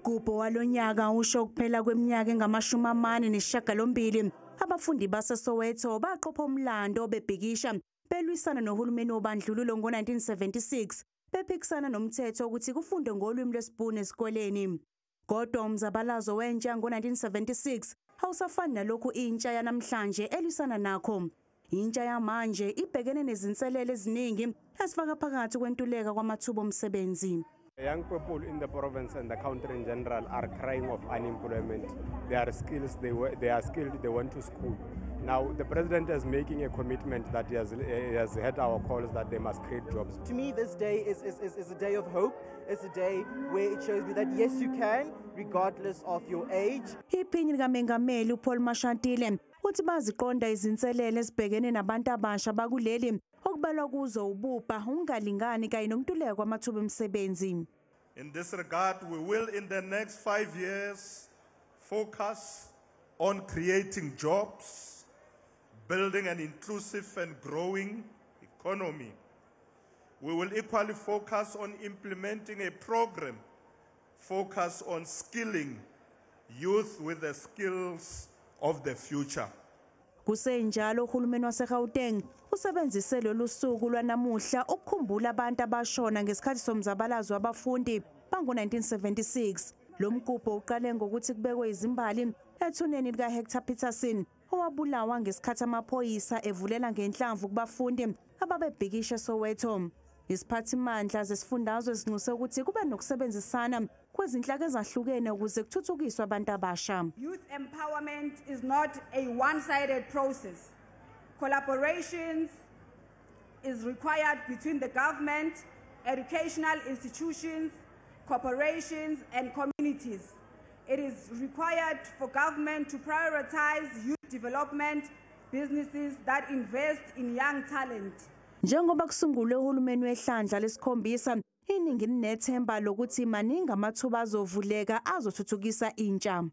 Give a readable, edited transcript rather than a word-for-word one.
Umgubho walonyaka usho ukuphela kweminyaka engama-48 abafundi baseSoweto baqopha umlando bebhikisha belwisana nohulumeni wobandlululo ngo-1976, bephikisana nomthetho ukuthi kufundwe ngolwimi lwesiBhunu esikoleni. Kodwa umzabalazo wentsha ngo-1976 awusafani nalokhu intsha yanamhlanje elwisana nakho. Intsha yamanje ibhekene nezinselele eziningi, ezifaka phakathi kwentuleka kwamathuba omsebenzi. Young people in the province and the country in general are crying of unemployment. They are skills, they are skilled, they went to school. Now, the president is making a commitment that he has heard our calls that they must create jobs. To me, this day is a day of hope. It's a day where it shows me that yes, you can, regardless of your age. Iphini likaMengameli uPaul Mashatile uthi baziqonda izinselele ezibhekene nabantu abasha bakuleli, okubalwa kuzo ububha, ukungalingani kanye nokuntuleka kwamathuba emisebenzi. In this regard, we will in the next 5 years focus on creating jobs, building an inclusive and growing economy. We will equally focus on implementing a program focused on skilling youth with the skills of the future. Kusenjalo, uhulumeni waseGauteng usebenzise lolu suku lwanamuhla ukukhumbula abantu abashona ngesikhathi somzabalazo wabafundi bango-1976. Lo mgubho uqale ngokuthi kubekwe izimbali ethuneni likaHector Peterson, owabulawa ngesikhathi amaphoyisa evulela ngenhlamvu kubafundi ababebhikisha eSoweto. Isiphathimandla zesifundazwe sinxuse ukuthi kube nokusebenzisana kwezinhlaka ezahlukene ukuze kuthuthukiswe abantu abasha. Youth empowerment is not a one sided process. Collaborations is required between the government, educational institutions, corporations, and communities. It is required for government to prioritize youth development businesses that invest in young talent. Njengoba kusungulwe uhulumeni wehlandla lesikhombisa, iningi linethemba lokuthi maningi amathuba azovuleka azothuthukisa intsha.